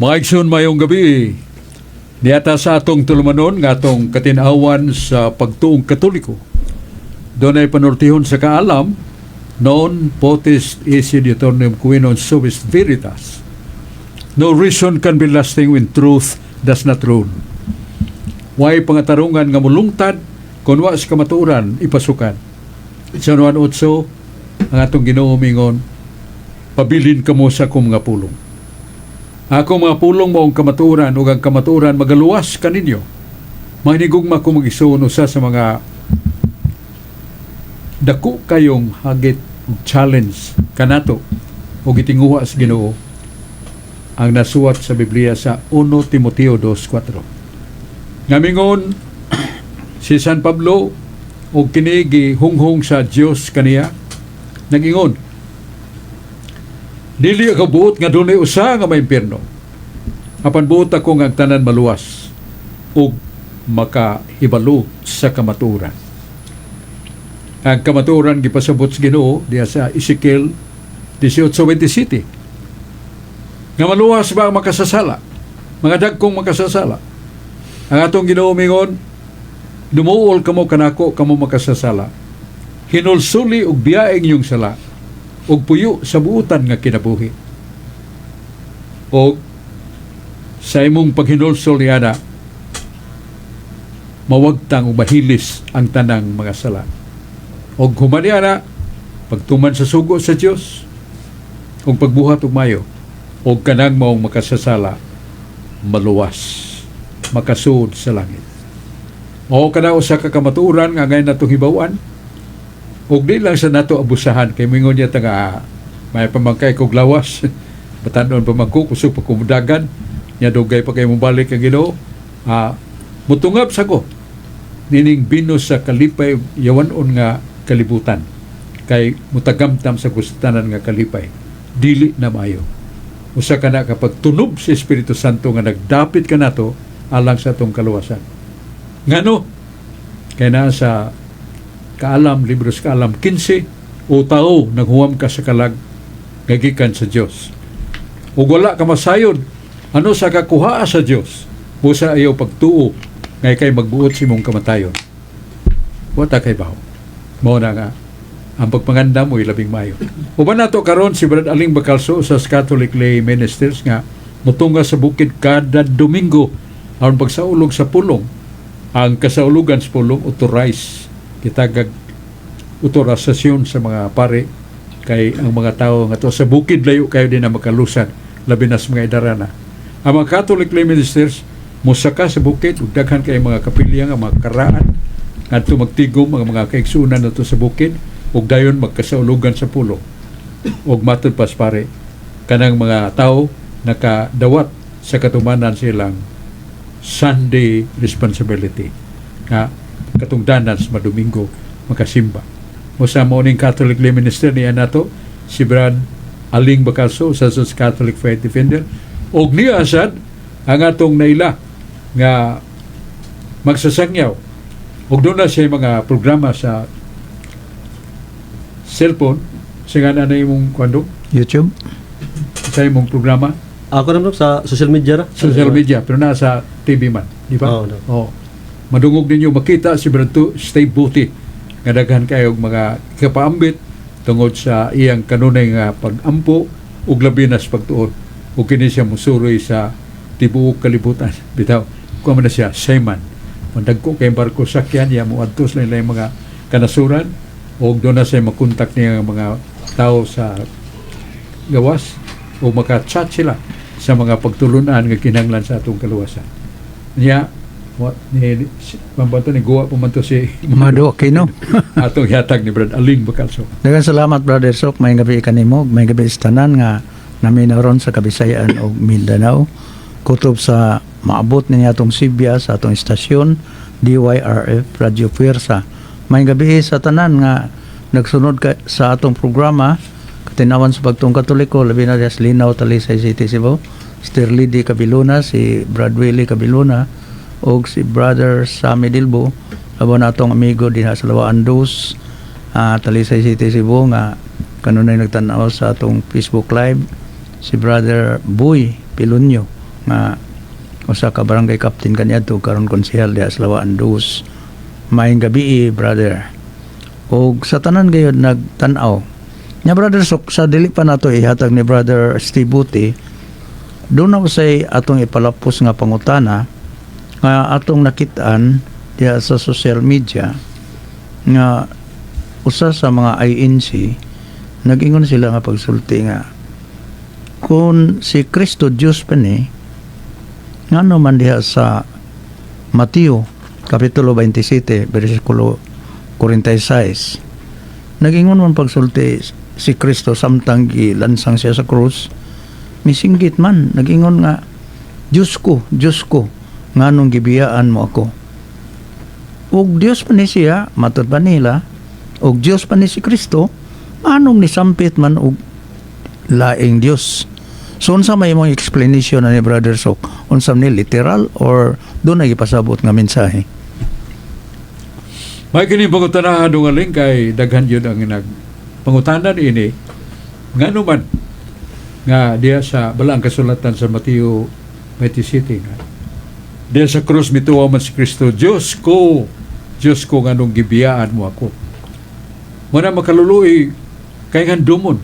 Mga igsoon, mayong gabi. Niata sa atong tulumanon nga atong katinawan sa pagtuong Katoliko. Dunay panultihon sa Kaalam, "Non potest esse in aeternum qui non subest veritas." No reason can be lasting when truth does not rule. Way pangatarungan nga mulungtad kung wa sa kamatuoran ipasukad. Sa Juan 8, ang atong Ginoo mingon, "Pabilin kamo sa akong mga pulong. Ako mga pulong mao ang kamatuoran ug ang kamatuoran magaluwas kaninyo." Mga hinigugma ko mag-isuon, usa sa mga dako kayong hagit ug challenge kanato ug gitinguha sa Ginoo ang nasuwat sa Biblia sa 1 Timoteo 2:4. Nga mingon si San Pablo, og kini gihunghong sa Dios kaniya, nagingon, "Dili ako buot nga dunay usa nga maimpierno. Apan buot ako nga ang tanan maluwas ug makahibalo sa kamatuoran." Ang kamatuoran gipasabot sa Ginoo diya sa Ezekiel 18:27. Nga maluwas ba ang makasasala? Mga dagkong makasasala. Ang atong Ginoo mingon, "Dumuol kamo kanako, kamo makasasala. Hinulsuli ug biyaeng inyong sala ug puyo sa buutan nga kinabuhi." Og sa imong paghinulsol niana, mawagtang o mahilis ang tanang mga sala. Og human niana, pagtuman sa sugo sa Dios ug pagbuhat og mayo, og kanang maong makasasala maluwas, makasuod sa langit. O kana usa ka kamatuoran nga angay natong hibaw-an ug di lang sa nato abusahan, kay mingon niya ta nga, "Ah, may pamangkay kog lawas, batan-on pa man ko, kusog pa kumudagan nya, dugay pa kay mobalik ang Ginoo, mutungab sa ko nining binos sa kalipay, yawan-on nga kalibutan, kay mutagamtam sa gustanan nga kalipay." Dili na maayo. Usa ka na kapag tunob sa Espiritu Santo nga nagdapit kanato alang sa atong kaluwasan. Ngano? Kay naa sa Kaalam, libro sa Kaalam 15, "O tao, naghuwam ka sa kalag nga gikan sa Dios. Ug wala ka masayod ano sa kakuhaa sa Dios, busa ayaw pagtuo ngay kay magbuot sa imong kamatayon." Wa ta kahibaw. Mao na nga ang pagpangandam mo'y labing maayo. Uban nato karon si Brad Aling Bacalso sa Catholic Lay Ministers nga mutunga sa bukid kada Domingo aron pagsaulog sa pulong. Ang kasaulugan sa pulong, authorize kitagag otorisasyon sa mga pare, kay ang mga tao nga to sa bukid layo kayo din na makalusad, labi na sa mga idarana. Ang mga Catholic lay ministers mosaka sa bukid ug daghan kay mga kapilya nga mga karaan ngadto magtigom ang mga kaigsuonan nato sa bukid ug dayon magkasaulugan sa pulong. Ug matud pas pare, kanang mga tao nakadawat sa katumanan silang Sunday responsibility nga katungdanan sa Domingo makasimba. Usa mo ning Catholic lay minister niya nato si Brad Aling Bacalso sa Catholic Faith Defender, og niya sad ang atong naila nga magsasangyaw og doon na siya mga programa sa cellphone sa nga na imong kwando. YouTube. Sa imong programa. Ako naman sa social media ra. Social media, pero nasa TV man, di ba? Oo, no. Oh. Madungog ninyo, makita si Brad Stay Buti nga daghan kayo og mga kapaambit tungod sa iyang kanunay nga pag-ampo ug labi na sa pagtuon, ug kini siya musuroy sa tibuok kalibutan. Bitaw kuha man na siya seaman, mandagko kay barko sakyan niya, moadto sa lain mga kanasuran ug doon na siya makontak niya ang mga tao sa gawas o maka-chat sila sa mga pagtulunan nga kinahanglan sa atong kaluwasan. Niya, wa, ni si, pambanto ni Guwa pumanto si Mado Aquino. Atong yatag ni Brad Aling Bacalso. Daghang salamat, Brother Sok. May gabi kanimo, may gabi sa tanan nga naminaw ron sa Kabisayaan ug Mindanao. Kutob sa maabot niya atong Sibya sa atong istasyon DYRF Radio Fuerza. May gabi sa tanan nga nagsunod ka sa atong programa Katinawan sa Pagtuong Katoliko, labi na sa Linaw, Talisay City, Cebu. Sterly D. Cabiluna, si Brad Willie Cabiluna, ug si Brother Sammy Dilbo, labaw na atong amigo dinha sa Lawaan Dos, Talisay City, Cebu, nga kanunay nagtan-aw sa atong Facebook Live, si Brother Boy Pilunyo. Nga usa ka barangay captain kaniadto, karon konsehal diha sa Lawaan Dos. Maayong gabi, brother. Og sa tanan gayud nagtan-aw. Nya, Brother Sok, sa dili pa nato ihatag ni Brother Steve Buti, duna usay atong ipalapos nga pangutana nga atong nakitaan diha sa social media nga usa sa mga INC nag-ingon sila nga pagsulti nga kung si Kristo Diyos pa ni, ngano man diha sa Mateo Kapitulo 27 versikulo 46 nag-ingon man pagsulti si Kristo samtang gilansang siya sa krus, misinggit man, nag-ingon nga, "Diyos ko, Diyos ko, nganong gibiyaan mo ako?" Ug Diyos pa ni siya, matod pa nila, ug Diyos pa ni si Kristo, anong nisampit man og laing Diyos? So unsa may imong explanation ani, Brother Sok? Unsa ni, literal or duna gipasabot nga mensahe? May kini pangutanahan nga link kay daghan yun ang nag pangutanan ini, ngano man nga diha sa balaang kasulatan sa Mateo 27 nga diha sa krus mituwa man si Kristo, "Diyos ko, Diyos ko, nganong gibiyaan mo ako?" Muna makaluluoy kay ngandumon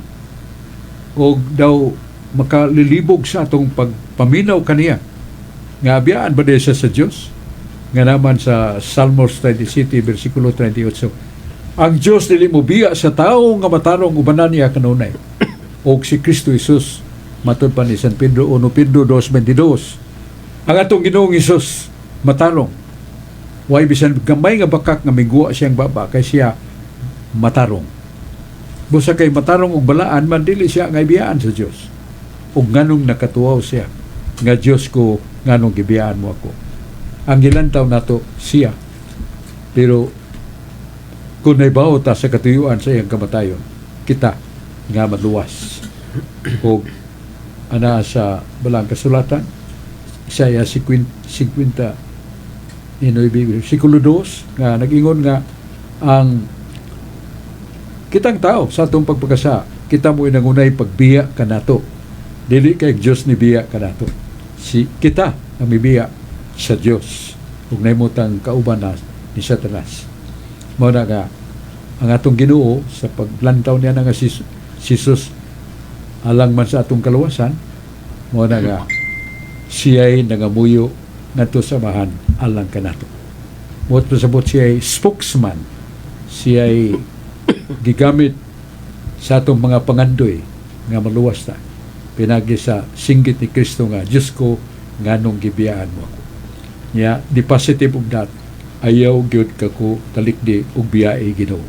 og daw makalilibog sa atong pagpaminaw kaniya nga biyaan ba diha siya sa Dios, nga naman sa Salmos 37 versikulo 38, ang Dios dili mo biya sa tao nga matarong, ubanan niya kanunay. Og si Kristo Jesus, matod pa ni San Pedro, 1 Pedro 2:22, ang atong Ginoong Hesus matarong, way bisan gamay nga bakak nga miguwa siyang baba kay siya matarong. Busa kay matarong og balaan man, dili siya nga ibiyaan sa Dios. Ug nganong nakatuwaw siya nga, "Dios ko, nganong gibiyaan mo ako?" Ang gilantaw nato siya, pero kung naibaw ta sa katuyuan sa iyang kamatayon, kita nga maluwas. Og ana sa balang kasulatan, Isaiah 50 versikulo 2 nga nag-ingon nga ang kitang tao sa atong pagpakasa, kita mo nangunay pagbiya kanato. Dili kay Dios ni biya kanato, si kita ang mibiya sa Dios ug nahimutang kauban na ni Satanas. Mao na nga ang atong Ginoo sa paglantaw niya nga si Jesus alang man sa atong kaluwasan, mao na nga siya'y nangamuyo ngadto sa Amahan alang kanato. Mao pasabot siya'y spokesman, siya'y gigamit sa atong mga pangandoy nga maluwas ta pinagi sa singgit ni Kristo nga, "Diyos ko, nganong gibiyaan mo ako?" Nya the positive of that, ayaw gyud kako talikdi og biyae, Ginoo.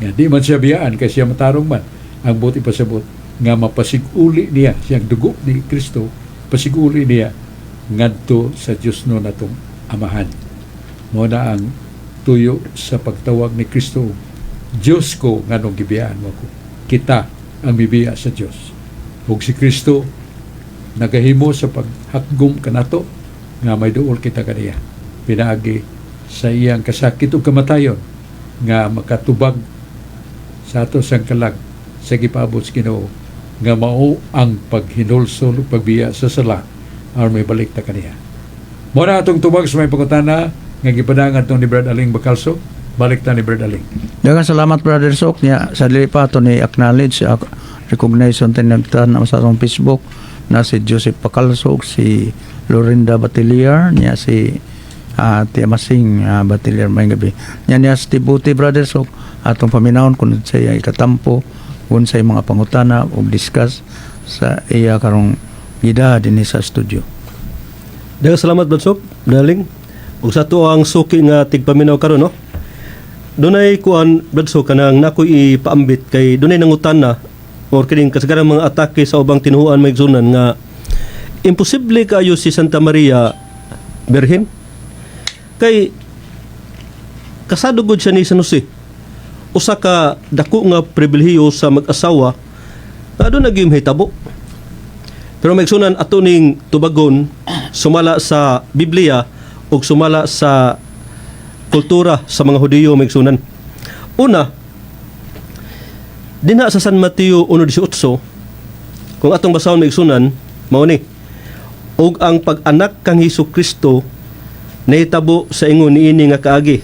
Nga di man siya biyaan kay siya matarong man. Ang buot ipasabot nga mapasiguli niya siyang dugo ni Kristo, pasiguli niya ngadto sa Dios no natong Amahan. Mao na ang tuyo sa pagtawag ni Kristo, "Diyos ko, nganong gibiyaan mo ako?" Kita ang mibiya sa Dios. Ug si Kristo nagahimo sa paghakgom kanato nga may duol kita kaniya pinaagi sa iyang kasakit ug kamatayon nga makatubag sa ato sang kalag sa gipaabot sa Ginoo nga mao ang paghinulsol ug pagbiya sa sala aron may balik ta kaniya. Mao na atong tubag sa may pangutana nga gipadangan tong ni Brad Aling Bacalso. Balik ta ni Brad Aling. Daghang salamat, Brother Sok. Nya sa dili pa ato ni acknowledge, recognize ang tinagtan sa atong Facebook na si Joseph Pacalsok, si Lorinda Batilier, niya si Tia Masing Batilier, maayong gabi. Nya niya si Tibuti, Brother Sok, atong paminawon kung sa iya ikatampo, kung sa mga pangutana ug discuss sa iya karong gida dinhi sa studio. Daghang salamat, Brad Sok, Daling. Ug sa ato ang suki nga tigpaminaw karon, no. Dunay kuan, Brad Sok, kanang nakoy ipaambit kay dunay nangutana or kining kasagaran mga atake sa ubang tinuhuan, mga igsunan, nga imposible kayo si Santa Maria birhen kay kasado gud siya ni San Jose, usa ka dako nga pribilehiyo sa mag-asawa nga aduna gyud mahitabo. Pero mga igsunan, ato ning tubagon sumala sa Biblia ug sumala sa kultura sa mga Hudiyo, mga igsunan. Una, dinha sa San Mateo 1:18, kung atong basahon, mga igsunan, mao ni. Ug ang pag-anak kang Hesus Kristo nahitabo sa ingon niini nga kaagi.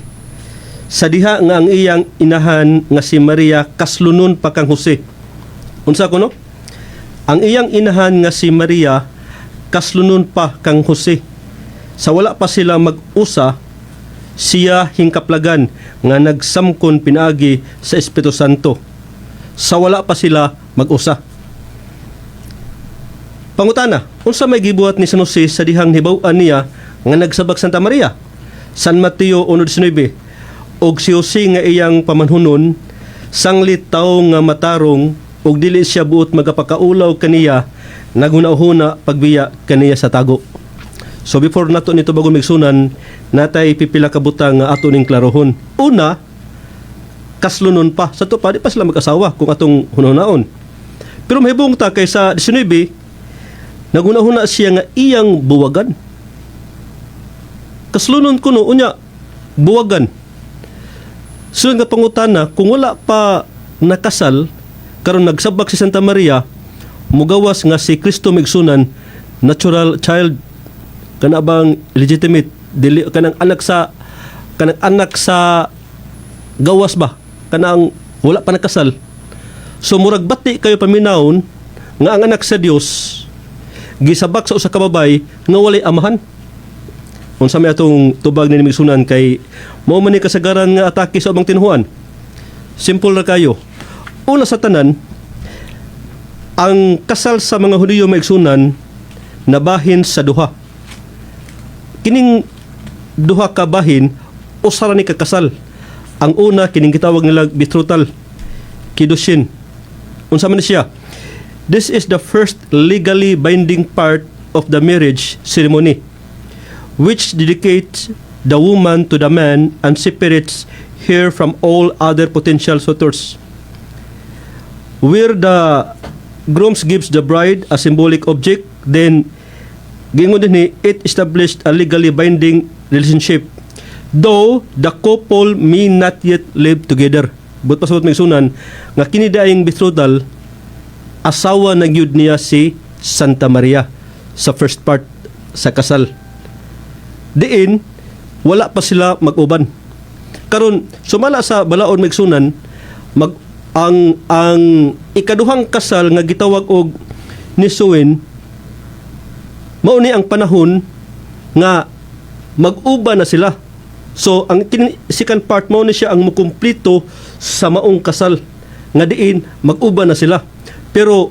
Sa diha nga ang iyang inahan nga si Maria kaslunon pa kang Jose. Unsa kuno? Ang iyang inahan nga si Maria kaslunon pa kang Jose. Sa wala pa sila mag-usa, siya hingkaplagan nga nagsamkon pinaagi sa Espiritu Santo. Sa wala pa sila mag-usa. Pangutana, unsa may gibuhat ni San Jose sa dihang hibaw-an niya nga nagsabak Santa Maria? San Mateo 1:19. Og si Jose nga iyang pamanhunon, sanglit tawo nga matarong ug dili siya buot magapakaulaw kaniya, naghuna-huna pagbiya kaniya sa tago. So before nato nito bago migsunan, natay pipila ka butang nga ato ning klarohon. Una, kaslunon pa. Sa to pa, di pa sila mag-asawa kung atong hunahunaon. Pero mahibong ta kay sa 19, naghuna-huna siya nga iyang buwagan. Kaslunon kuno, unya, buwagan. Sunod nga pangutana, kung wala pa nakasal, karon nagsabak si Santa Maria, mugawas nga si Kristo migsunan, natural child, kana bang legitimate, dili kanang anak sa gawas ba, kanang wala pa nakasal. So murag bati kayo paminawon nga ang anak sa Dios gisabak sa usa ka babay nga walay amahan. Unsa may atong tubag ni migsunan kay mao man ni kasagaran nga atake sa ubang tinuhuan? Simple ra kayo. Una sa tanan, ang kasal sa mga Hudiyo, maigsunan, nabahin sa duha. Kining duha ka bahin, usa ra ni ka kasal. Ang una, kining gitawag nila betrothal, kiddushin. Unsa man ni siya? This is the first legally binding part of the marriage ceremony, which dedicates the woman to the man and separates her from all other potential suitors. Where the grooms gives the bride a symbolic object, then gingon din ni it established a legally binding relationship, though the couple may not yet live together. But pasabot, migsunan, nga kini daing betrothal, asawa na gyud niya si Santa Maria sa first part sa kasal. Diin wala pa sila mag-uban. Karon sumala sa balaod, migsunan, mag ang ikaduhang kasal nga gitawag og nisuin, mao ni ang panahon nga mag-uban na sila. So ang second part, mao ni siya ang mukumpleto sa maong kasal nga diin mag-uban na sila. Pero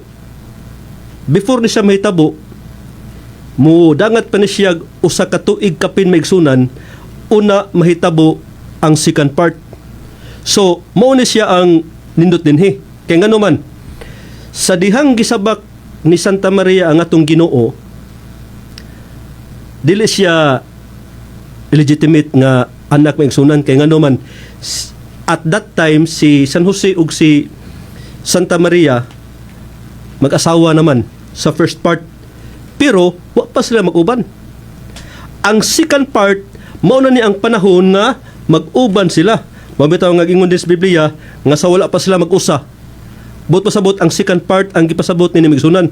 before ni siya mahitabo, mo dangat pa ni siya usa ka tuig kapin, maigsunan, una mahitabo ang second part. So mao ni siya ang nindot dinhi. Kay ngano man, sa dihang gisabak ni Santa Maria ang atong Ginoo, dili siya legitimate nga anak, maigsunan, kay ngano man, at that time si San Jose ug si Santa Maria mag-asawa naman sa first part, pero wa pa sila mag-uban. Ang second part, mao na ni ang panahon nga mag-uban sila. Mabitaw nga ingon din sa Biblia nga sa wala pa sila mag-usa. But pasabot, ang second part ang gipasabot ni migsunan.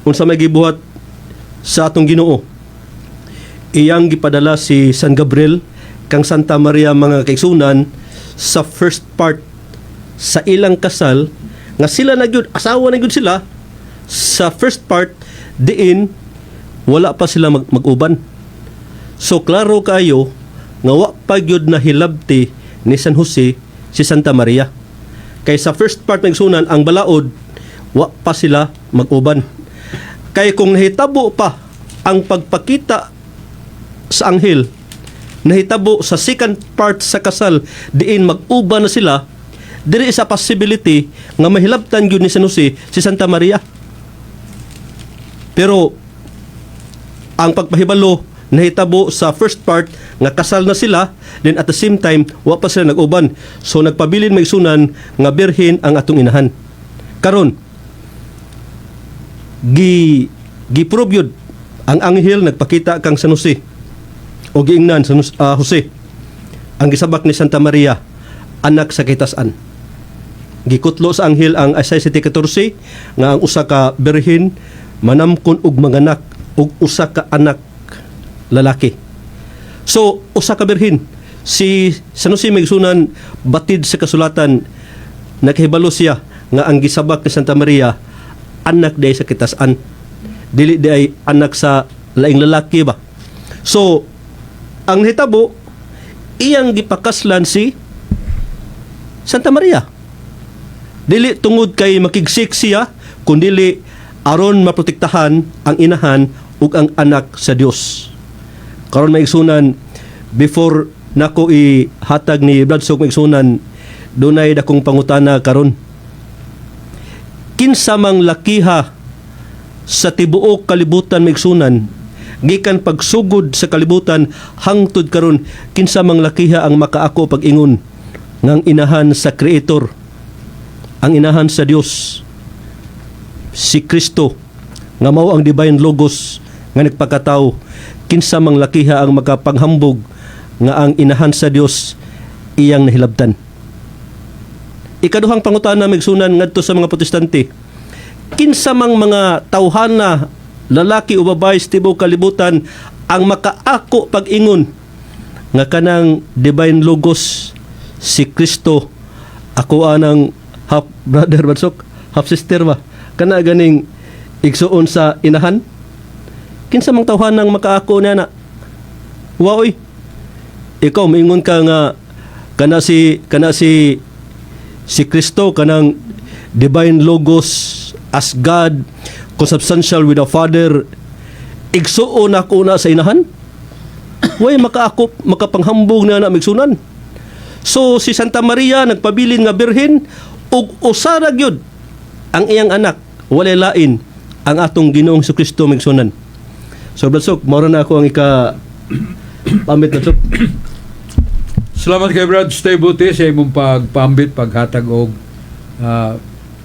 Unsa may gibuhat sa atong Ginoo? Iyang gipadala si San Gabriel kang Santa Maria, mga kaigsunan, sa first part sa ilang kasal nga sila na gyud, asawa na gyud sila sa first part, diin wala pa sila mag-uban. So klaro kayo nga wa pa gyud na hilabti ni San Jose si Santa Maria. Kay sa first part, migsunan, ang balaod, wa pa sila mag-uban. Kay kung nahitabo pa ang pagpakita sa anghel, nahitabo sa second part sa kasal diin mag-uban na sila, diri sa possibility nga mahilabtan gyud ni San Jose si Santa Maria. Pero ang pagpahibalo nahitabo sa first part nga kasal na sila, then at the same time wa pa sila nag-uban. So nagpabilin, maigsunan, nga birhen ang atong inahan. Karon gi giprove yun ang anghel nagpakita kang San Jose o giingnan San Jose, ang gisabak ni Santa Maria anak sa kitasan. Gikutlo sa anghel ang Isaiah 7:14 nga ang usa ka birhen manamkon og manganak. ug usa ka anak lalaki. So usa ka birhen si San Jose, mga igsuonan, batid sa kasulatan nakahibalo siya nga ang gisabak ni Santa Maria anak diay sa kitasan, dili diay anak sa laing lalaki ba. So ang nahitabo, iyang gipakaslan si Santa Maria dili tungod kay makigsik siya, kundili aron maprotektahan ang inahan ug ang anak sa Dios. Karon, mga igsuonan, before nako ihatag ni Brad Sok, mga igsuonan, dunay dakong pangutana karon: kinsa mang lakiha sa tibuok kalibutan, mga igsuonan, gikan pagsugod sa kalibutan hangtod karon, kinsa mang lakiha ang makaako pag-ingon ngang inahan sa Creator, ang inahan sa Dios, si Kristo nga mao ang divine logos nga nagpakatao, kinsa mang lakiha ang makapanghambog nga ang inahan sa Dios iyang nahilabtan? Ikaduhang pangutana, mga igsuonan, ngadto sa mga Protestante: kinsa mang mga tawhana, lalaki o babae, sa tibuok kalibutan ang makaako pag-ingon nga kanang divine logos si Kristo ako anang half brother badsok, half sister ba, kana ganing igsuon sa inahan? Kinsa mang tawhanang makaako niya na? Waoy. Ikaw moingon ka nga kana si Kristo, kanang divine logos as God consubstantial with the Father, igsuon ako na sa inahan. Way makaakop, makapanghambog na na, mga igsuonan. So si Santa Maria nagpabilin nga birhen ug usara gyud ang iyang anak, walay lain ang atong Ginoong Kristo, mga igsuonan. So Brad Sok, mao na ako ang ika pamit, Brad Sok. Salamat kay Brad Stay Buti sa imong pagpaambit, paghatag og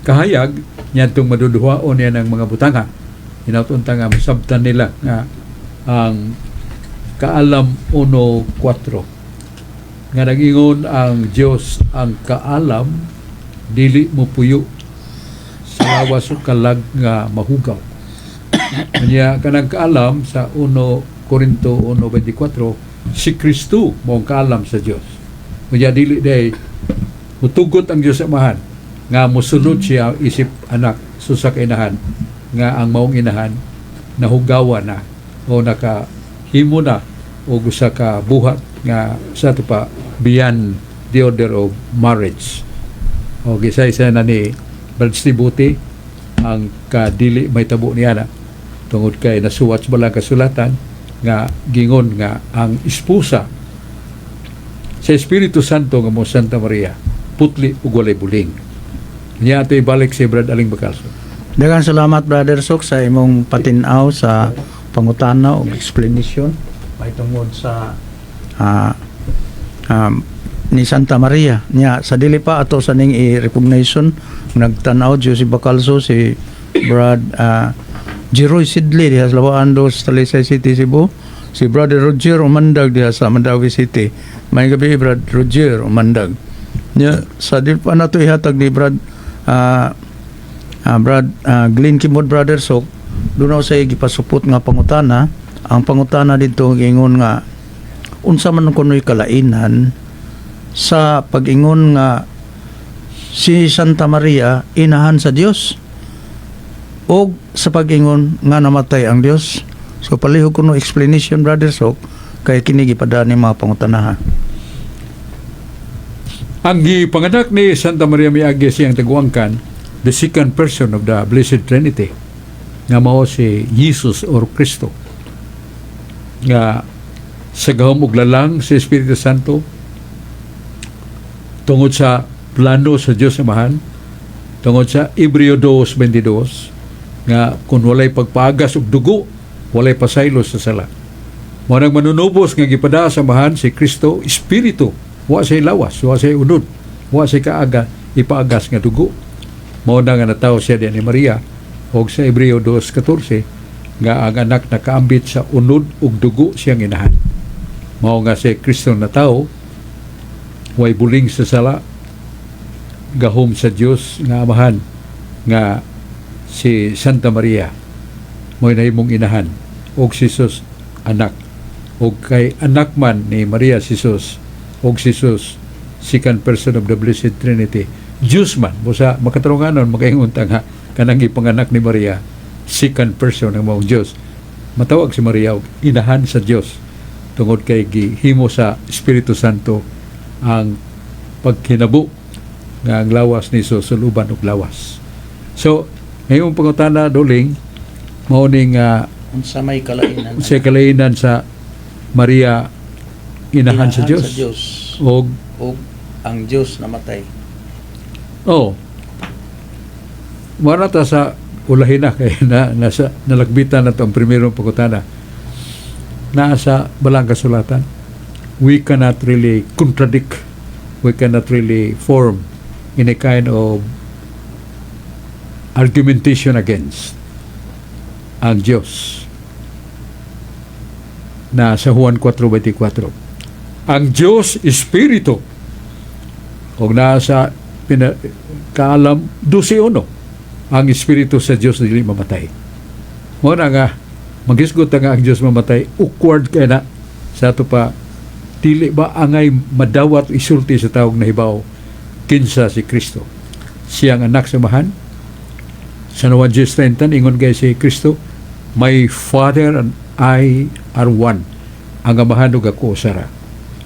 kahayag niadtong maduduhaon niya ng mga butanga. Hinaut unta nga masabtan nila nga ang Kaalam 1.4 nga nagingon ang Dios ang kaalam dili mo puyo sa lawas o kalag nga mahugaw. Kanya kanang kaalam sa 1 Korinto 1.24, si Kristo mo ang kaalam sa Dios. Kanya dili day mutugot ang Dios Amahan nga mosulod siya isip anak sa usa ka inahan nga ang maong inahan nahugawa na o nakahimo na o usa ka buhat nga sa ato pa beyond the order of marriage. O gisa-isa na ni Brad Buti ang kadili may tabo niya na tungod kay nasuwat sa balang kasulatan nga gingon nga ang esposa sa Espiritu Santo nga mo Santa Maria putli ug walay buling. Niya ato ibalik si Brad Aling Bacalso. Daghang salamat, Brother Sok, sa imong patinaw sa pangutana ug explanation mahitungod sa ni Santa Maria. Nya sa dili pa ato sa ning i-recognition, nagtanaw jud si Bacalso, si Brad Jeroy Sidley diha sa Lawaan Dos, Talisay City, Cebu, si Brother Roger Umandag diha sa Mandaue City. May gabi, Brad Roger Umandag. Nya sa dili pa nato ihatag ni Brad Glenn Kimod, Brother Sok, doon sa gipasupot nga pangutana. Ang pangutana dito ingon nga unsa man kuno'y kalainan sa pag-ingon nga si Santa Maria inahan sa Dios o sa pag-ingon nga namatay ang Dios. So palihog kuno explanation, Brother Sok, kay kini gipadaan ni mga pangutanaha. Ang gipanganak ni Santa Maria miagi siyang taguangkan, the second person of the Blessed Trinity, nga mao si Jesus or Kristo nga sa gahom ug lalang sa Espiritu Santo, tungod sa plano sa Dios Amahan, tungod sa Hebreo 2:22 nga kung walay pagpaagas og dugo, walay pasaylo sa sala. Mao nang manunubos nga gipada sa Amahan si Kristo espiritu, wa say lawas, wa say unod, wa say kaaga ipaagas nga dugo. Mao na nga natawo siya diyan ni Maria, og sa Hebreo 2:14 nga ang anak nakaambit sa unod ug dugo siyang inahan. Mao nga si Kristo natawo, way buling sa sala, gahom sa Dios nga Amahan nga si Santa Maria mo'y nahimong inahan. Og si Jesus anak. Og kay anak man ni Maria si Jesus, og si Jesus second person of the Blessed Trinity. Diyos man, busa makatarunganon makaingon ta nga kanang gipanganak ni Maria, second person ng maong Diyos. Matawag si Maria og inahan sa Dios tungod kay gihimo sa Espiritu Santo ang pagkinabo nga ang lawas ni Jesus suluban og lawas. So, ngayong pangutana, Duling, mao ning Unsa may kalainan sa kalainan sa Maria inahan sa Dios sa Dios og ug ang Dios namatay. Oh. Wala ta sa ulahin na kay na nasa nalagbitan na to ang primerong pangutana. Naa sa Balaang Kasulatan. We cannot really contradict. We cannot really form in a kind of argumentation against ang Diyos na sa Juan 4:24. Ang Diyos Espiritu og naa sa kaalam 12:1, ang Espiritu sa Diyos dili mamatay. Mao na nga maghisgot ta nga ang Diyos mamatay, awkward kay na sa ato pa. Dili ba angay madawat isulti sa tawog nahibaw kinsa si Kristo, siyang anak sa Amahan? Sa Juan 10:30, ingon kay si Kristo, "My Father and I are one." Ang Amahan ug ako usa ra.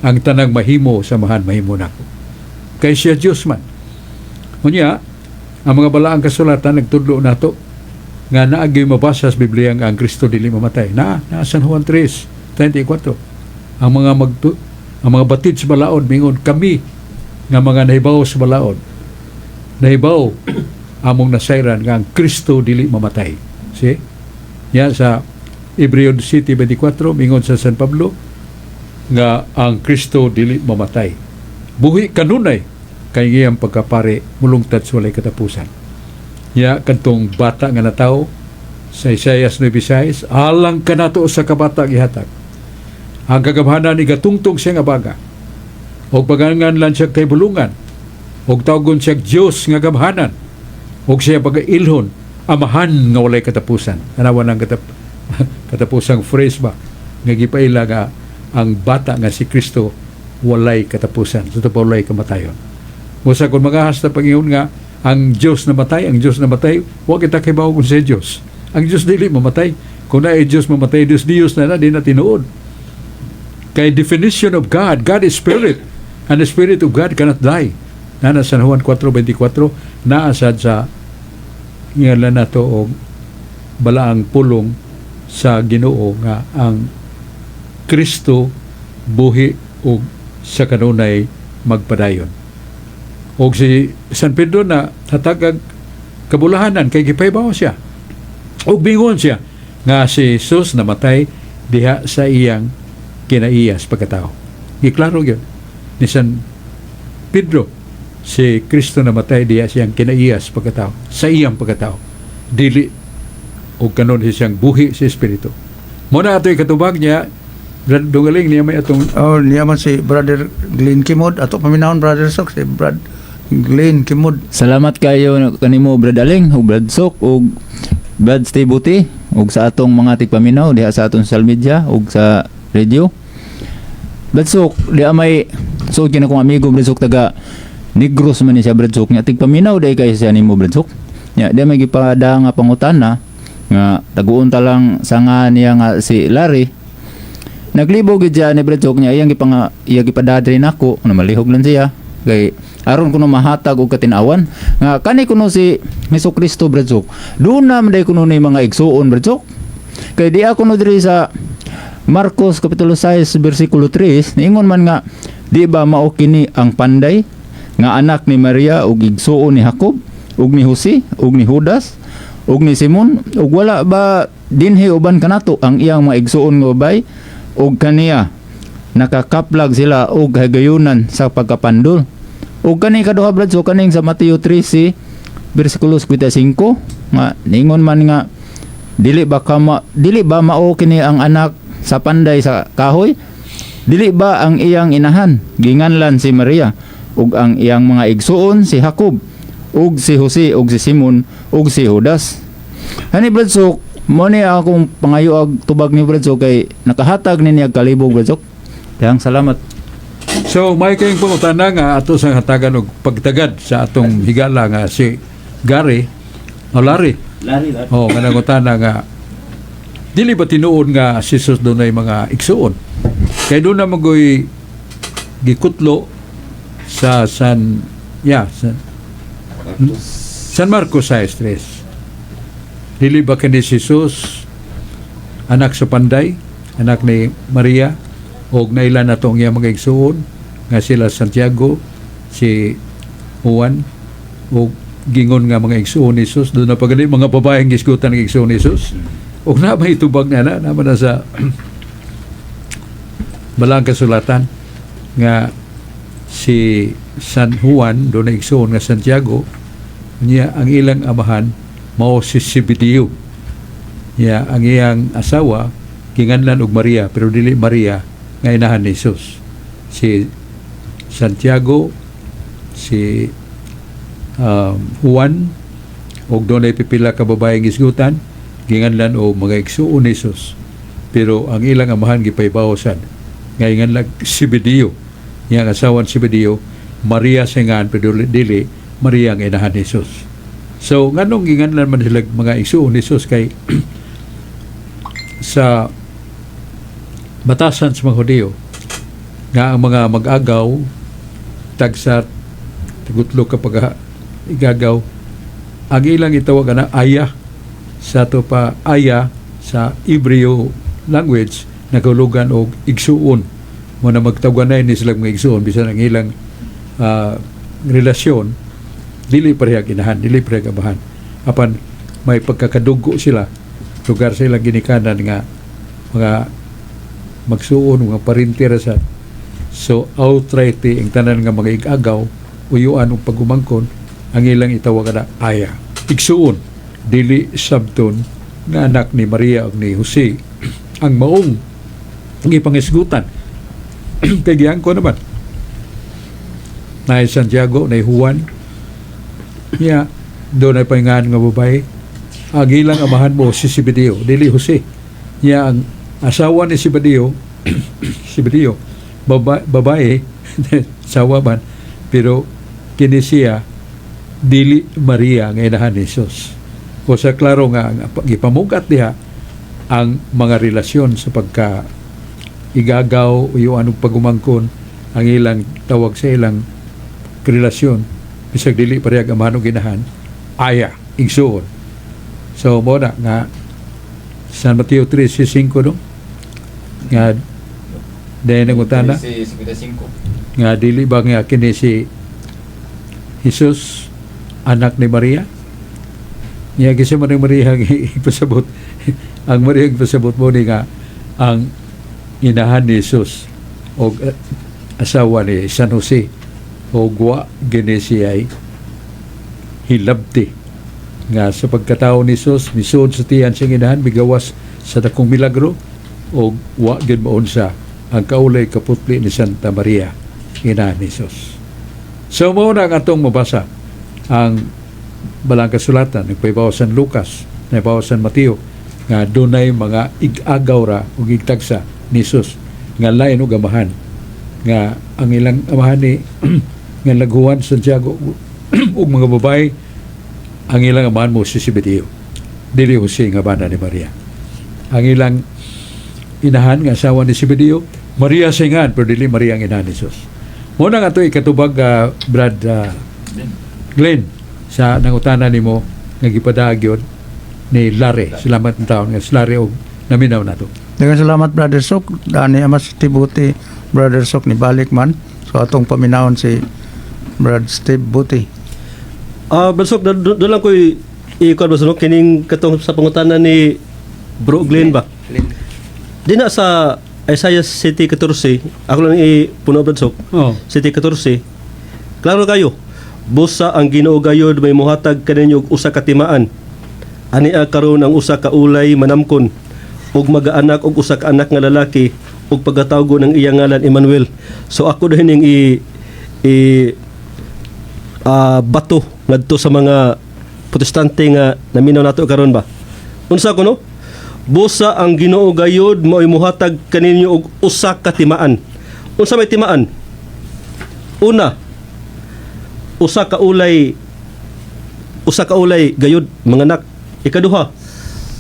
Ang tanang mahimo sa Amahan, mahimo nako. Kay siya Diyos man. Unya, ang mga Balaang Kasulatan nagtudlo nato nga naagyoy mabasa sa Biblia nga ang Kristo dili mamatay. Na San Juan 3:34. Ang mga batid sa balaod mingon, "Kami nga mga nahibaw sa balaod, nahibaw among nasayran nga ang Kristo dili mamatay." See? Ya sa Hebreo 7:24, mingon sa San Pablo nga ang Kristo dili mamatay. Buhi kanunay kay iyang pagkapari mulungtad sa walay katapusan. Ya kadtong bata nga natawo sa Isaias 9:6, alang kanato usa ka bata gihatag. Ang kagamhanan igatungtong siya nga baga. Og pagangan lang siya kay bulungan. Og tawgon siya Dios nga gamhanan. Og siya pagailhon Amahan nga walay katapusan. Tanawa ng katapusang phrase ba nga gipaila nga ang bata nga si Kristo walay katapusan. Sa pa walay kamatayon. Musa kung magahas na pag-ingon nga ang Diyos namatay, ang Diyos namatay, wa kita kibaw kung sa Diyos. Ang Diyos dili mamatay. Kung naay Diyos mamatay, Diyos Diyos na na, di na tinuod. Kay definition of God, God is spirit. And the spirit of God cannot die. Nana San Juan 4:24, naasad sa ngalan nato og balaang pulong sa Ginoo nga ang Kristo buhi og sa kanunay magpadayon. Og si San Pedro na hatagag kabulahanan kay gipahibaw siya. Og bingon siya nga si Jesus namatay diha sa iyang kinaiyas pagkatao. Giklaro gyud ni San Pedro, si Kristo namatay diha siyang kinaiyas pagkatao, sa iyang pagkatao. Dili og kanon siyang buhi sa Espiritu. Mo na ato'y katubag niya. Brad Dungaling, niya may atong Oh, niya man si Brother Glenn Kimod. Ato paminahon, Brother Sok, si Brad Glenn Kimod. Salamat kayo kanimo, Brad Aling ug Brad Sok ug Brad Steve Buti ug sa atong mga tigpaminaw diha sa atong social media ug sa radio. Brad Sok, diha may suod kini akong amigo, Brad Sok, taga Negros man ni siya, Brad Sok, nya tigpaminaw day kay siya nimo, Brad Sok. Nya diha may gipada nga pangutana nga taguon ta lang sa nga niya nga si Larry. Naglibog gid siya ni Brad Sok, niya iyang gipanga iya gipadadri nako na malihog lang siya kay aron kuno mahatag og katinawan nga kani kuno si Hesus Kristo, Brad Sok, doon na man day kuno ni mga igsuon, Brad Sok, kay di ako no diri sa Marcos kapitulo 6 bersikulo 3, niingon man nga, "Di ba mao kini ang panday nga anak ni Maria ug igsuon ni Jacob ug ni Jose ug ni Judas ug ni Simon? Ug wala ba dinhi uban kanato ang iyang mga igsuon nga babae?" Ug kaniya nakakaplag sila og higayunan sa pagkapandol. Ug kani kaduha, Brad, so kaning sa Mateo 13 bersikulo 55 nga niingon man nga, "Dili ba mao kini ang anak sa panday sa kahoy? Dili ba ang iyang inahan ginganlan si Maria ug ang iyang mga igsuon si Jacob ug si Jose ug si Simon ug si Judas?" Hani, Brad, so Mo ni akong pangayo og tubag ni Brad Sok kay nakahatag ni niya kalibog, Brad Sok. Dahang salamat. So may kayong pangutana nga ato sa hatagan og pagtagad sa atong higala nga si Gary o Larry. Lari, lari. Oh, nga nangutana nga dili ba tinuod nga si Jesus dunay mga igsuon? Kay doon na magoy gikutlo sa San Marcos 6:3. Dili ba kini si Jesus anak sa panday, anak ni Maria, og naila na ang iyang mga igsuon nga sila Santiago, si Juan, og gingon nga mga igsuon ni Jesus? Doon na pagali mga babaeng gisgutan ng igsuon ni Jesus. Og na may tubag na na naman na sa balang kasulatan nga si San Juan doon na igsuon nga Santiago niya, ang ilang amahan mao si Zebedeo niya, ang iyang asawa ginganlan og Maria, pero dili Maria nga inahan ni Jesus. Si Santiago, si Juan og doon ay pipila ka babaeng gisgutan, ginganlan og mga igsuon ni Jesus, pero ang ilang amahan gipaybawo sad nga inganlan Zebedeo niya. Ang asawa ni Zebedeo, Maria sa ngan, pero dili Maria ang inahan ni Jesus. So nganong ginganlan man sila mga igsuon ni Jesus? Kay sa batasan sa mga Hudiyo nga ang mga mag-agaw, tagsa tagutlo kapag igagaw, ang ilang itawag na aya, sa ato pa aya sa Hebreo language nagahulugan og igsuon mo na magtawanay ni sila mga igsuon bisan ang ilang relasyon dili parehag inahan, dili parehag amahan, apan may pagkakadugo sila lugar sa ilang ginikanan nga mga magsuon, mga parente ra sa. So outrightly ang tanan nga mga igagaw, uyuan og pagumangkon, ang ilang itawag na aya, igsuon, dili sabton nga anak ni Maria ug ni Jose ang maong gipangisgutan, kay giangko naman na Santiago, na Juan niya, doon ay pahingahan nga babae, ang ilang amahan mo si Zebedeo, dili Jose niya. Ang asawa ni Zebedeo, Zebedeo babae sawa man, pero kini siya dili Maria nga inahan ni Jesus. O sa klaro nga ang gipamugat diha ang mga relasyon sa pagka igagaw, iyo anong pagumangkon, ang ilang tawag sa ilang relasyon bisag dili parehag amahan og inahan, aya, igsuon. So mo na nga San Mateo 3:5 no nga dahil nangutana nga dili ba nga kini si Jesus anak ni Maria niya? Kasi man ang Maria ipasabot, ang Maria ipasabot mo ni nga ang inahan ni Jesus o asawa ni San Jose, o wa gini siya hilabti nga sa pagkatao ni Jesus misud sa tiyan siyang inahan, migawas sa dakong milagro, o wa gid maunsa ang kaulay kaputli ni Santa Maria, inahan ni Jesus. So mao na ang atong mabasa ang balang kasulatan, nagpahibaw San Lucas, nagpahibaw San Mateo nga dunay mga ig-agaw ra ug igtagsa ni Jesus nga lain og amahan, nga ang ilang amahan ni nga naghuwan Santiago ug mga babae, ang ilang amahan mo si Zebedeo, dili Jose nga bana ni Maria. Ang ilang inahan nga asawa ni Zebedeo, Maria singan, pero dili Maria ang inahan ni Jesus. Mo na nga to ikatubag, Brad Glenn, sa nangutana nimo nga gipadagyon ni Larry. Salamat ng taon nga si Larry og naminaw nato. Daghang salamat, Brother Sok. Dani ama si Tibuti, Brother Sok ni balik man. So atong paminawon si Brad Steve Buti. Ah, Brad Sok, doon lang ko'y i-kuan ba sunod kining katong sa pangutana ni Bro Glenn ba? Di na sa Isaiah 7:14, ako lang i-puno, Brad Sok. Oh. 7:14. Klaro kayo. Busa ang Ginoo gayod may muhatag kaninyo og usa ka timaan. Ania karon ang usa ka ulay manamkon ug magaanak og usa ka anak nga lalaki ug pagatawgon ang iyang ngalan Emmanuel. So ako din ning i i bato ngadto sa mga Protestante nga naminaw nato karon ba. Unsa ko no? Busa ang Ginoo gayud mao'y muhatag kaninyo og usa ka timaan. Unsa may timaan? Una, usa ka ulay gayud manganak. Ikaduha,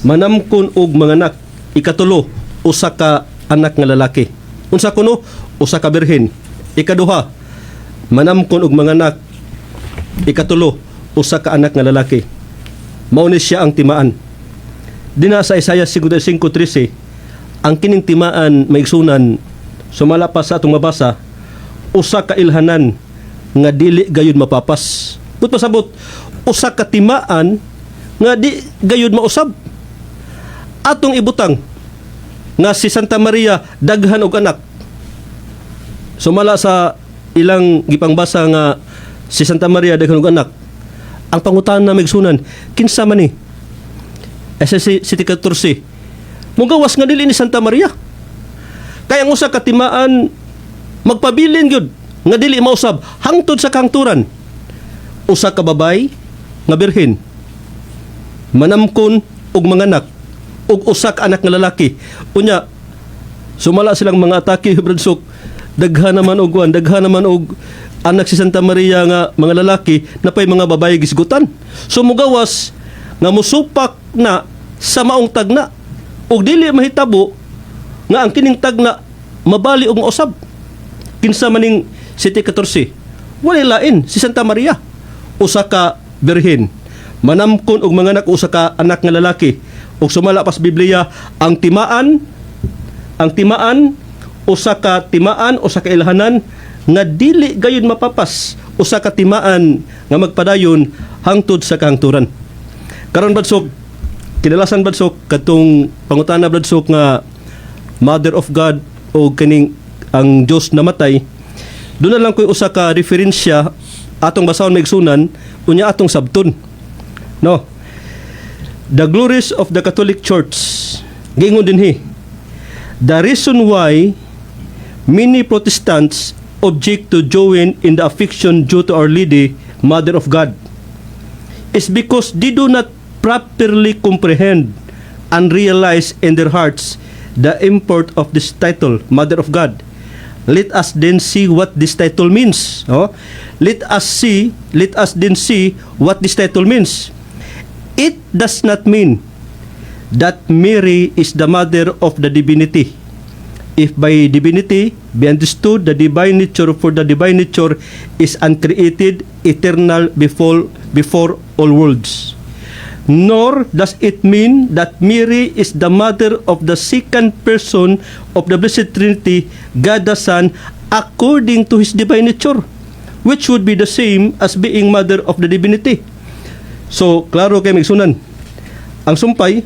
manamkon og manganak. Ikatulo, usa ka anak nga lalaki. Unsa kuno? Usa ka birhen. Ikaduha, manamkon og manganak. Ikatulo, usa ka anak nga lalaki. Mao ni siya ang timaan. Dina sa Isaiah 55:13, ang kining timaan, maigsunan, sumala pa sa atong mabasa, usa ka ilhanan nga dili gayud mapapas. But pasabot, usa ka timaan nga di gayud mausab. Atong ibutang nga si Santa Maria daghan og anak. Sumala sa ilang gipangbasa nga si Santa Maria daghan og anak. Ang pangutana, maigsunan, kinsa man ni? SS 7:14. Mugawas nga dili ni Santa Maria. Kaya ang usa ka timaan magpabilin gyud nga dili mausab hangtod sa kahangturan. Usa ka babay nga birhen manamkon og manganak og usa ka anak nga lalaki. Unya sumala silang mga atake, Brad Sok, daghan naman og kuan, daghan naman og anak si Santa Maria nga mga lalaki, napay mga babae gisgutan. So mugawas nga musupak na sa maong tagna ug dili mahitabo nga ang kining tagna mabali og mausab. Kinsa maning 7:14? Wala lain si Santa Maria, usa ka birhen, manamkon og manganak usa ka anak nga lalaki. Ug sumala pas Biblia, ang timaan, usa ka timaan, usa ka ilhanan nga dili gayud mapapas, usa ka timaan nga magpadayon hangtod sa kahangturan. Karon, Brad Sok, kinalasan, Brad Sok, katong pangutana, Brad Sok, nga Mother of God o kining ang Dios namatay, doon na lang ko'y usa ka referensya atong basahon, maigsunan, unya atong sabton, no? The Glories of the Catholic Church, giingon dinhi, "The reason why many Protestants object to join in the affection due to Our Lady, Mother of God, is because they do not properly comprehend and realize in their hearts the import of this title, Mother of God. Let us then see what this title means." Oh, let us then see what this title means. "It does not mean that Mary is the mother of the divinity. If by divinity be understood the divine nature, for the divine nature is uncreated, eternal, before all worlds. Nor does it mean that Mary is the mother of the second person of the Blessed Trinity, God the Son, according to his divine nature, which would be the same as being mother of the divinity." So, klaro kay, maigsunan. Ang sumpay,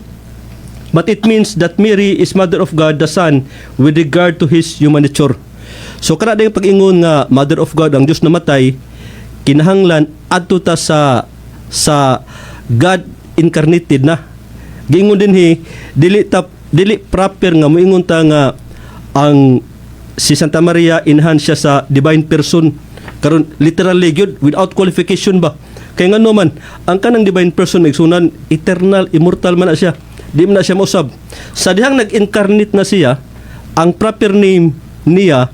"But it means that Mary is mother of God the Son with regard to his human nature." So kana yung pag-ingon nga Mother of God ang Dios namatay, kinahanglan adto ta sa God incarnated na. Giingon dinhi, dili proper nga moingon ta nga ang si Santa Maria inahan siya sa divine person. Karon literally gyud without qualification ba? Kay ngano man ang kanang divine person, maigsunan, eternal, immortal man na siya. Di man na siya mausab. Sa dihang nag-incarnate na siya, ang proper name niya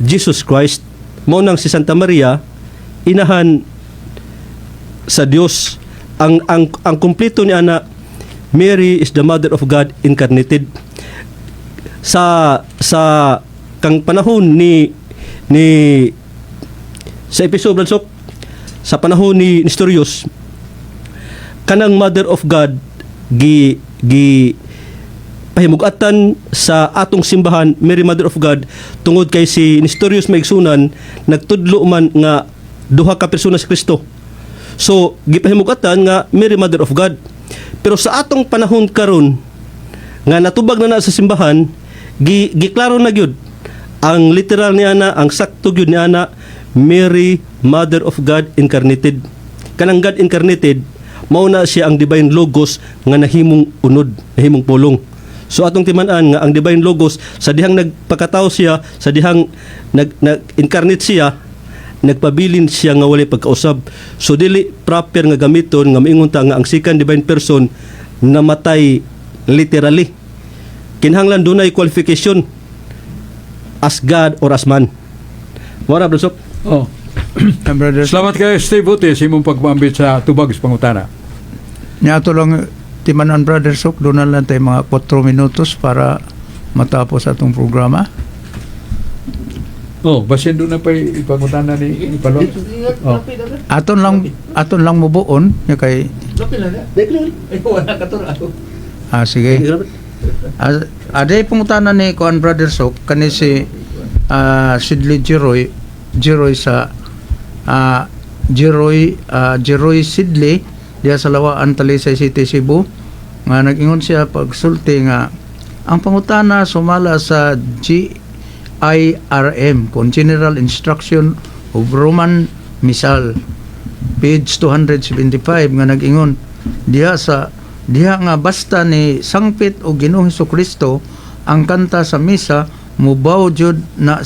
Jesus Christ. Mao nang si Santa Maria inahan sa Dios. Ang kumpleto ni ana, Mary is the Mother of God incarnated. Sa kang panahon ni sa episode Sok, sa panahon ni Nestorius, kanang Mother of God gi gi pahimugatan sa atong simbahan Mary Mother of God tungod kay si Nestorius, maigsunan, nagtudlo man nga duha ka persona si Kristo. So gipahimugatan nga Mary Mother of God. Pero sa atong panahon karon nga natubag na na sa simbahan, gi giklaro na gyud ang literal niya na ang sakto gyud niya na Mary Mother of God incarnated. Kanang God incarnated, mao na siya ang divine Logos nga nahimong unod, nahimong pulong. So atong timan-an nga ang divine Logos, sa dihang nagpakatao siya, sa dihang nag, nag-incarnate siya, nagpabilin siya nga walay pagkausab. So dili proper nga gamiton nga moingon ta nga ang second divine person namatay. literally. Kinahanglan dunay qualification as God or as man. Wala, Brad Sok. Oh. Ah, Brother Sok. Salamat kayo, Steve Buti, sa imong pagpambit sa tubag sa pangutana. Nya ato lang timanan, Brother Sok, doon na lang tayo mga 4 minutos para matapos atong programa. Oh, basin doon na pa ipangutana ni ipalo. Oh. Aton lang mubuon nya kay ah, sige. Ah, aday pangutana ni kuan, Brother Sok, kani si Sidley Jiroy Jiroy sa Jiroy Jiroy Sidley diya sa Lawaan, Talisay City, Cebu, nga nag-ingon siya pagsulti nga ang pangutana sumala sa GIRM kon General Instruction of Roman Missal, page 275, nga nag-ingon diha sa diha nga basta ni sangpit og Ginoong Kristo ang kanta sa misa, mubaw jud na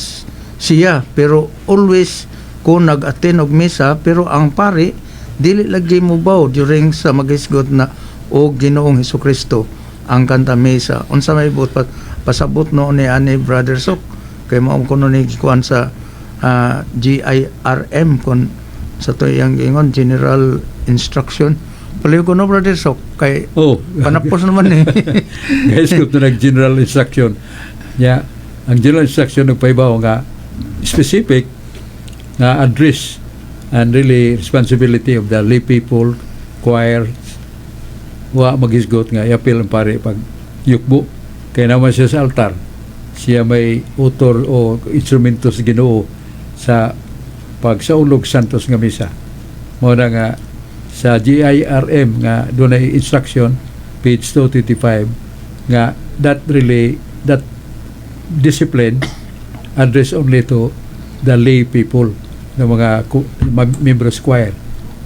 siya, pero always ko nag-attend og misa, pero ang pari dili lagi mubaw during sa maghisgot na og Ginoong Kristo ang kanta misa. Unsa may buot pasabot no ni ani, Brother Sok, kay mao kuno ni gikuan sa GIRM kon sa to iyang giingon General Instruction? Paliw ko no, Brother Sok, kay panapos naman eh. Guys, kung nag general instruction. Ya, ang general instruction nagpahibaw nga specific na address and really responsibility of the lay people, choir, wa maghisgot nga iapil ang pare pag yukbo kay naman siya sa altar, siya may author o instrumento sa Ginoo sa pagsaulog santos nga misa. Mao na nga sa GIRM nga dunay instruction page 225 nga that really that discipline address only to the lay people ng mga members choir,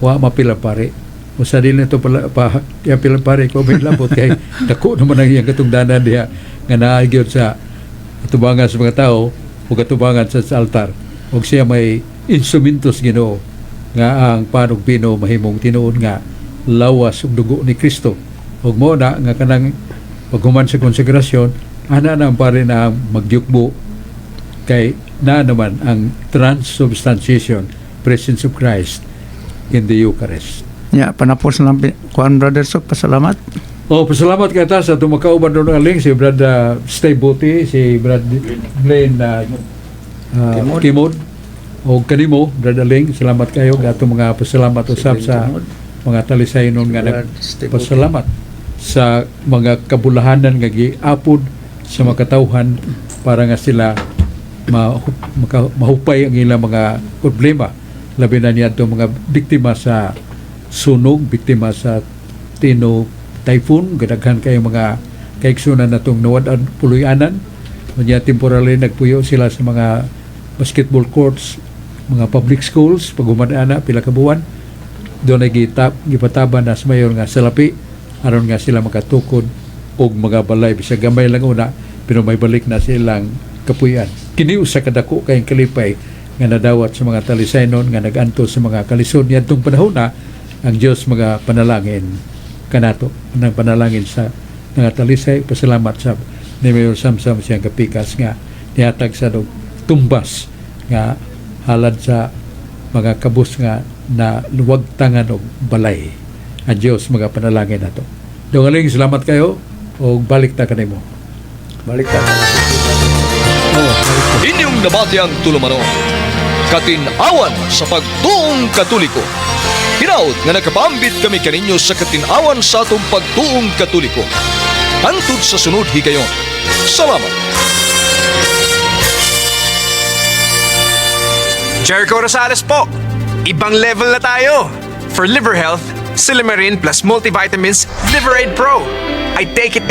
wa mapila pare. Usa din ito pala pa yapil pare ko may labot kay dako naman ang iyang katungdanan diha nga naa gyud sa atubangan sa mga tao ug atubangan sa altar ug siya may instrumentos Ginoo nga ang pan ug bino mahimong tinuod nga lawas ug dugo ni Kristo. Ug mo na nga kanang paghuman sa konsekrasyon ana na ang pare na magyukbo kay na naman ang transubstantiation, presence of Christ in the Eucharist. Ya, panapos na lang kuan, Brother Sok, pasalamat. Oh, pasalamat kay ta sa atong makauban doon ang link si Brad Steve Buti, si Brad Glenn Kimod. Kimod. O kanimo, Brad Aling, salamat kayo atong mga pasalamat usab sa mga talisay nun nga Brad Steve Buti. Pasalamat sa mga kabulahanan nga giapod sa mga katawhan para nga sila mahupay ang ilang mga problema, labi na niya mga biktima sa sunog, biktima sa Tino typhoon. Gadaghan kayo mga kaiksunan natong nawad-an puloy-anan. Unya temporarily nagpuyo sila sa mga basketball courts, mga public schools. Paghuman ana pila ka buwan, doon ay gipataba na sa mayor nga salapi aron nga sila makatukod og mga balay bisag gamay lang una, pero may balik na silang kapuyan. Kini usa ka dako kayong kalipay nga nadawat sa mga talisaynon nga nag-antos sa mga kalisod niadtong panahon na. Ang Dios mga panalangin kanato nang panalangin sa mga talisay. Pasalamat sa ni Mayor Samsam siyang kapikas nga nihatag sa og tumbas nga halad sa mga kabus nga na luwag tangan og balay. Ang Dios mga panalangin nato. Dongaling, salamat kayo og balik ta kanimo. Balik ta. Oh, balik ta. Inyong nabati ang tulumanon, Katin-awan sa Pagtuong Katoliko. Hinaut nga nakapambit kami kaninyo sa katin-awan sa atong pagtuong Katoliko. Hangtod sa sunod higayon. Salamat. Jericho Rosales po. Ibang level na tayo. For liver health, Silymarin plus multivitamins, Liveraid Pro. I take it